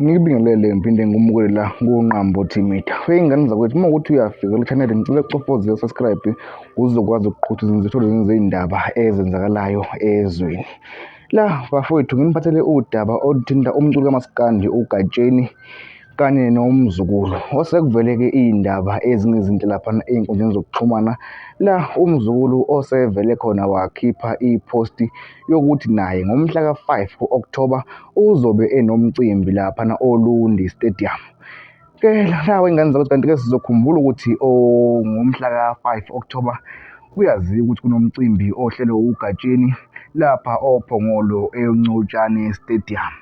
Ngikubingelele ngiphinde ngimukele la kuNqambo Media. Wey'ngane zakwethu, uma kuwukuthi uyafika kule channel, ngicela ucofoze u-subscribe uzokwazi ukuqhutha uthole izindaba ezenzakalayo ezweni. La bafowethu, nginiphathele udaba oluthinta umculo kamaskandi uGatsheni kanye nomzukulu. Osekuvele-ke iy'ndaba ezingezinhle laphana ey'nkundleni zokuxhumana, la umzukulu osevele khona wakhipha iphosti yokuthi naye ngomhla ka-5 ku-Okthoba uzobe enomcimbi laphana oLundi Stadium. Ke lawo ingane zakwethu, kanti-ke sizokhumbula ukuthi ngomhla ka-5 Okthoba kuyaziwa ukuthi kunomcimbi ohlelwe uGatsheni lapha oPhongolo eNcotshane Stadium.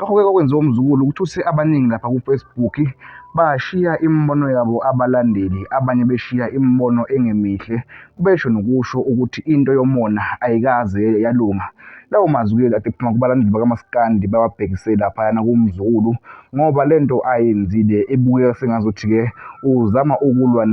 Lokho-ke kwakwenziwa umzukulu ukuthuse abaningi lapha ku-Facebook, bashiya imibono yabo abalandeli, abanye beshiya imibono engemihle, besho nokusho ukuthi into yomona ayikaze yalunga. Lawo mazwi-ke kade ephuma kubalandeli bakamaskandi bawabhekise laphayana kumzukulu, ngoba le nto ayenzile ibukeka sengazuthi-ke uzama ukulwa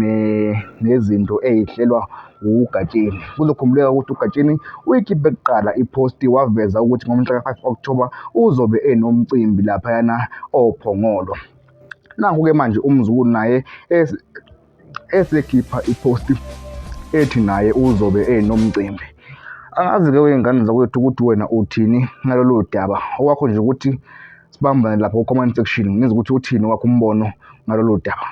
nezinto ey'hlelwa uGatsheni. Kuzokhumbuleka ukuthi uGatsheni uyikhiphe kuqala iphosti, waveza ukuthi ngomhla ka-5 Okthoba uzobe enomcimbi laphayana oPhongolo. Nanku-ke manje umzukulu naye esekhipha iphosti ethi naye uzobe enomcimbi. Angazi-ke wey'ngane zakwethu ukuthi wena uthini ngalolu daba. Okwakho nje ukuthi sibambane lapha ku-comment section, ngizwe ukuthi uthini owakho umbono ngalolu daba.